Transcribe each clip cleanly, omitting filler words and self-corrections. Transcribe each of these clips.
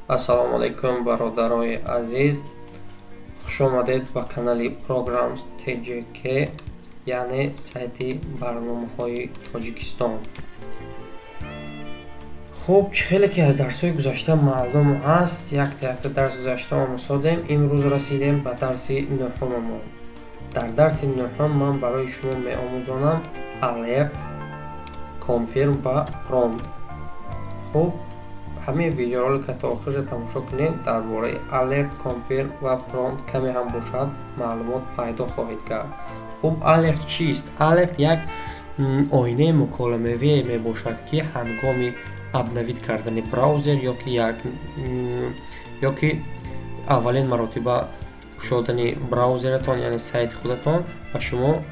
Ассалому алайкум, бародарони азиз, хушомадед ба канали Programs TJK, яъне сайти барномаҳои Тоҷикистон. Хуб, чӣ хеле ки аз дарсҳои гузашта маълум аст, якта якта дарс гузашта омӯзодем, имрӯз расидем ба дарси нӯҳумамон. Дар дарси нӯҳум ман барои шумо меомӯзонам alert, confirm ва prompt. Хуб, ҳамин видеоролика то охирша тамошо кунед, дар бораи alert, confirm ва prompt каме ҳам бошад маълумот пайдо хоҳед кард. Хуб, alert чист? Alert як оинаи муколамавие мебошад, ки ҳангоми обновить кардани браузер ёки аввалин маротиба кушодани браузератон, яъне сайти худатон, ба шумо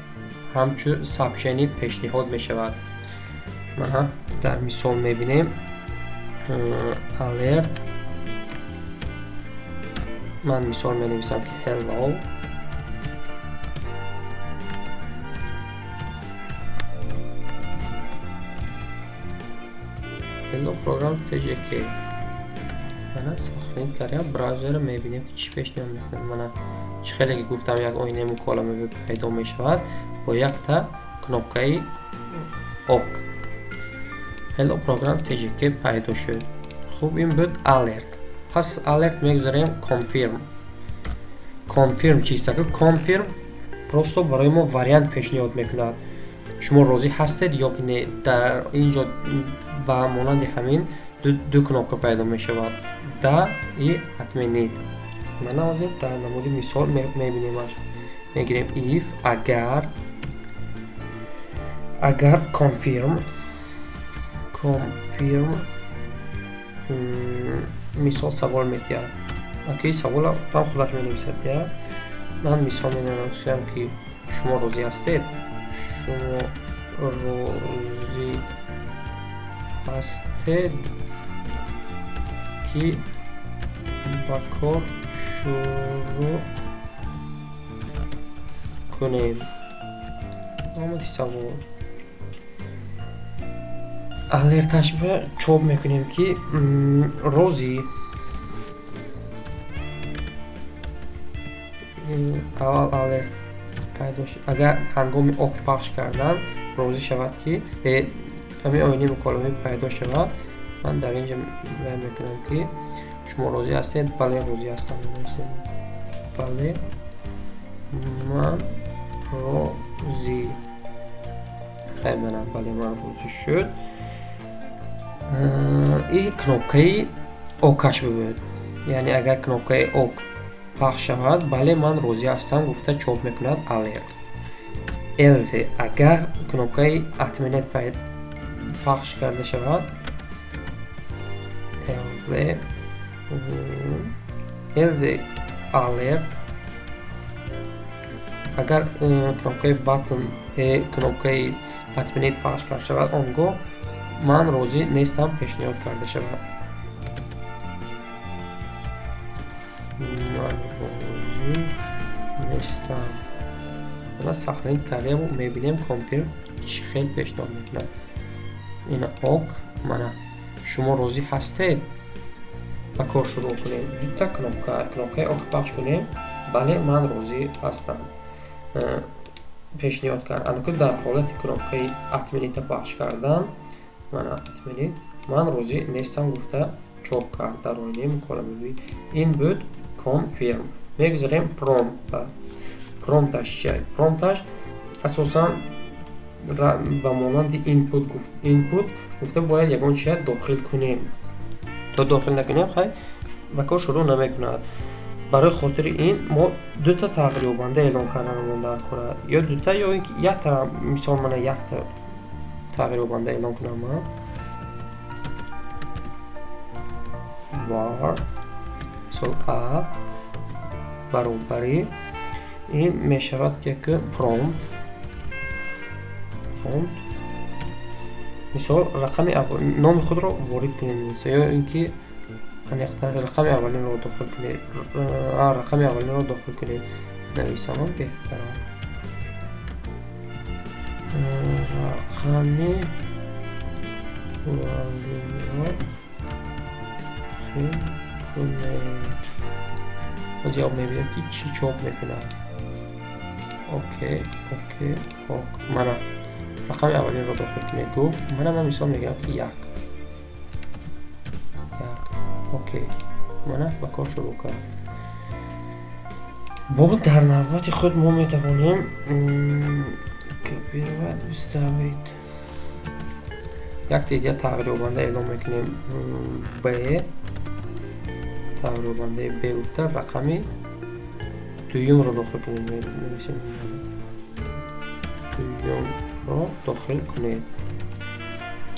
ҳамчун сообщение пешниҳод мешавад. Мана дар мисол мебинем alert. Ман мисол менависам, ки hello hello program tjk. Мана сохранить кардем браузерро, мебинем, ки чӣ пешниҳод мекунад. Мана чӣ хеле ки гуфтам, як оинаи муколамавӣ пайдо мешавад бо якта кнопкаи ок. Hello program tjk пайдо шуд. Хуб, ин буд alert. Пас alert мегузарем confirm. Confirm чист? Confirm просто барои мо вариант пешниҳод мекунад: шумо розӣ ҳастед ё ки не. Дар ин ҷо ба монанди ҳамин ду кнопка пайдо мешавад: да и отменить. Мана ҳозир дар намуди мисол мебинемаш. Мегирем if, агар confirm, мисол савол медиҳад, ки савола ҳам худаш менависад. Я ман мисол менависам, ки шумо розӣ ҳастед, шумо розӣ ҳастед, ки ба кор шурӯъ кунем? Омади савол. Алерташ ба чоп мекунем, ки розӣ. Аввал alert пайдо, агар ҳангоми ок пахш кардан розӣ шавад, ки ҳамин оинаи муколамавӣ пайдо шавад, ман дар ин ҷо мекунам, ки шумо розӣ ҳастед? Бале, розӣ ҳастам. Бале, ман розӣ. Хай, манам бале, ман розӣ шуд. И кнопкаи окаш бибуд, яъне агар кнопкаи ок пахш шавад, бале, ман розӣ ҳастам гуфта чоп мекунад alert. Else, агар кнопкаи отменить пахш карда шавад, else alert, агар кнопкаи button, кнопкаи отменить пахш карда шавад, он гоҳ ман розӣ нестам пешниҳод карда шавад. Ман розӣ нестам. Ана сохранить кардему, мебинем, confirm чӣ хел пешниҳод мекунад. Ина ок. Мана шумо розӣ ҳастед ба кор шурӯъ кунем? Дута кнопка. Кнопкаи ок пахш кунем, бале, ман розӣ ҳастам пешниҳод кард. Анаку дар ҳолати кнопкаи отменить пахш кардан, мана отменить, ман розӣ нестам гуфта чоп кард дар оинаи муколамавӣ. Ин буд confirm. Мегузарем prompt. Prompt аш чи? Prompt аш асосан ба монанди input. Input гуфта бояд ягон чиз дохил кунем. То дохил накунем, хай, ба кор шурӯъ намекунад. Барои хотири ин мо дута тағйирёбанда эълон карданамон дар кора, ё дута, ё ин ки якта. Мисол, мана якта тағйирёбанда эълон кунам ман: var, мисол, a баробари ин мешавад, ки prompt, мисол, рақами номи худро ворид кунед, ё ин ки рақами аввалинро дохил кунед, рақами аввалинро дохил кунед нависамам беҳтар. Рақами аввалинро дохил кунед. Ҳозир мебинем, ки чӣ чоп мекунад. Окей, ок. Мана, рақами аввалинро дохил кунед, гуфт. Мана, ман мисол мегирам, ки як, як. Окей, мана, ба кор шурӯъ кард. Бо дар навбати худ мо метавонем копировать, вставить. Як дигар тағйирёбанда эълон мекунем, б, тағйирёбандаи б гуфта, рақами дуюмро дохил кунед менависем. Дуюмро дохил кунед.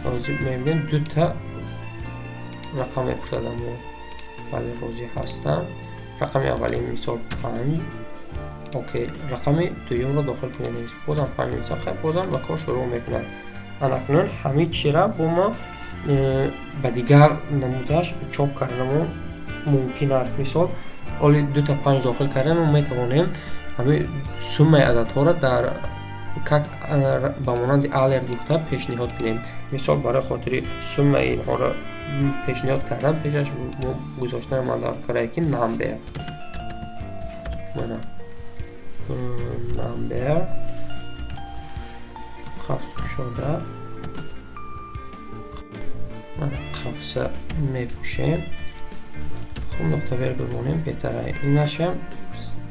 Ҳозир мебинем, дута рақам мепурсад. Мо бале, розӣ ҳастам. Рақами аввалин, мисол, панҷ. Окей, рақами дуюмро дохил кунед, бозам панҷ мисол. Бозам ба кор шурӯъ мекунад. Анакнун ҳамин чира бо мо ба дигар намудаш чоп карданамон мумкин аст. Мисол, оли дута панҷ дохил кардем, мо метавонем ҳамин суммаи ададҳоро дар как ба монанди alert гуфта пешниҳод кунем. Мисол, барои хотири суммаи инҳоро пешниҳод кардан, пешаш мо гузоштан ман дар карае ки number, мана, number, қавс кушода, мана, қавса мепӯшем. Хуб, нуқта вергул монем беҳтара. Инашам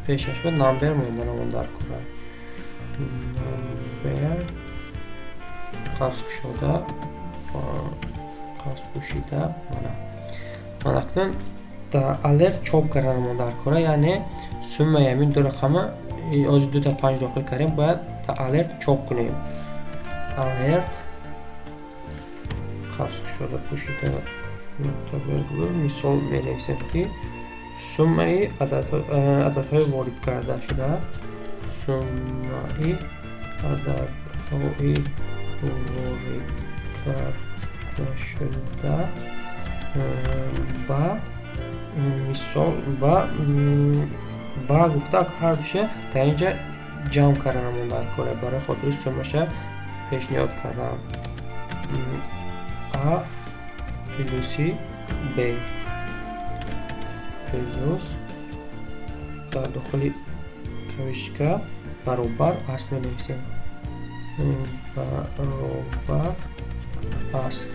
пешаш ба number монданамон дар кора. Number, қавс кушода, қавс пӯшида. Мана, ман акнун дар alert чоп карданамон дар кора, яъне суммаи ҳамин ду рақама. Ҳозир дута панҷ дохил кардем, бояд дар alert чоп кунем. Alert, қавс кушода, пӯшида, нуқта вергул. Мисол, менависем, ки суммаи ададҳои ворид карда шуда, суммаи ададҳои ворид карда шуда ба мисол ба гуфта, ҳардуша дар инҷа ҷамъ карданамон дар кора. Барои хотири суммаша пешниҳод кардам, а плюси б плюс дар дохили кавишка баробар аст менависем, баробар аст.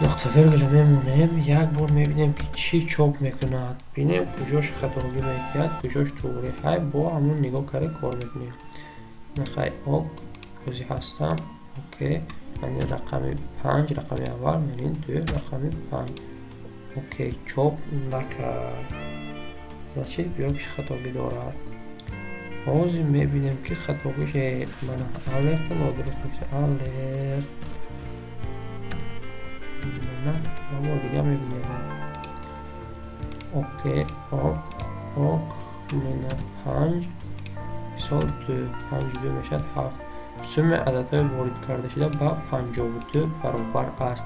Нуқта вергула мемонем. Як бор мебинем, ки чӣ чоп мекунад. Бинем, куҷош хатогӣ медиҳад, куҷош туғри. Ҳай, бо ҳамун нигоҳ карда кор мекунем. Нахай, ок, розӣ ҳастам. Окей, яъне рақами панҷ, рақами аввал, яъне ду, рақами панҷ. Окей, чоп накард, значит, гӯё ки хатогӣ дорад. Ҳозир мебинем, ки хатогиш. Мана, alert нодуруст мекунад. Alert, мана, бор дига мебинем. Окей, ок, ок. Мана, панҷ, мисол, ду, панҷ, ду мешавад ҳафт. Суммаи ададҳои ворид карда шуда ба 52 баробар аст.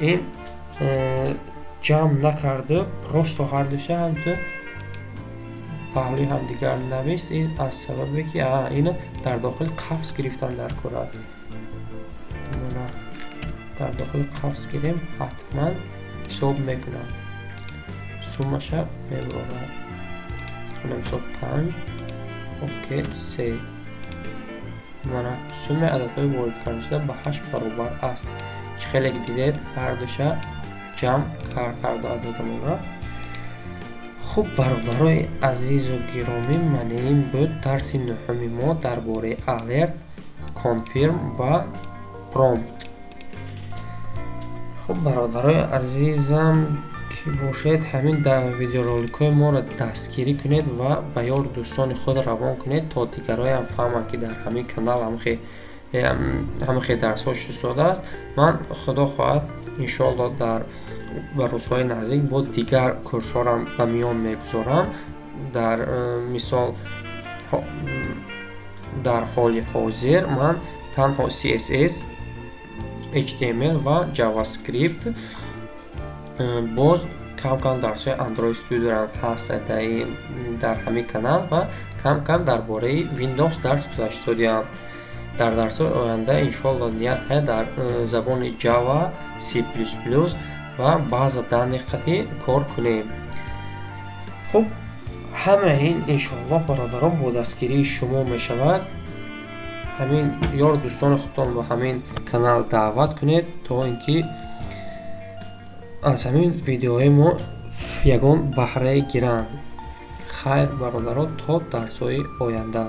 Ин ҷамъ накарду, просто ҳардуша ҳамту паҳлӯи ҳамдигар навист. Ин аз сабабе ки ина дар дохили қавс гирифтан дар кора. Мана, дар дохили қавс гирем, ҳатман ҳисоб мекунад, суммаша мебарорад. Мана, мисол, панҷ, окей, се. Мана, суммаи ададҳои ворид карда шуда ба ҳашт баробар аст. Чӣ хеле ки дидед, ҳардуша ҷамъ кард, ҳарду ададамона. Хуб, бародарои азизу гиромӣ, мана, ин буд дарси нӯҳуми мо дар бораи alert, confirm ва prompt. Хуб, бародарои азизам ки бошед, ҳамин видеороликҳои моро дастгирӣ кунед ва ба ёру дӯстони худ равон кунед, то дигароям фаҳманд, ки дар ҳамин канал ҳамин хел дарсҳо шудааст. Ман, худо хоҳад, иншоалло, дар ба рӯзҳои наздик бо дигар курсҳорам ба миён мегузорам. Дар мисол, дар ҳоли ҳозир ман танҳо CSS, HTML ва JavaScript, боз кам кам дарсҳои Android Studio ҳаст дар ҳамин канал ва кам кам дар бораи Windows дарс гузаштодиам. Дар дарсҳои оянда, иншоалло, ният ҳай дар забони Java, C++. Ва база данных қатӣ кор кунем. Хуб, ҳамаи ин, иншоаллоҳ, бародарон, бо дастгирии шумо мешавад. Ҳамин ёру дӯстони худтон ба ҳамин канал даъват кунед, то ин ки аз ҳамин видеоҳои мо ягон баҳрае гиранд. Хайр, бародарон, то дарсҳои оянда.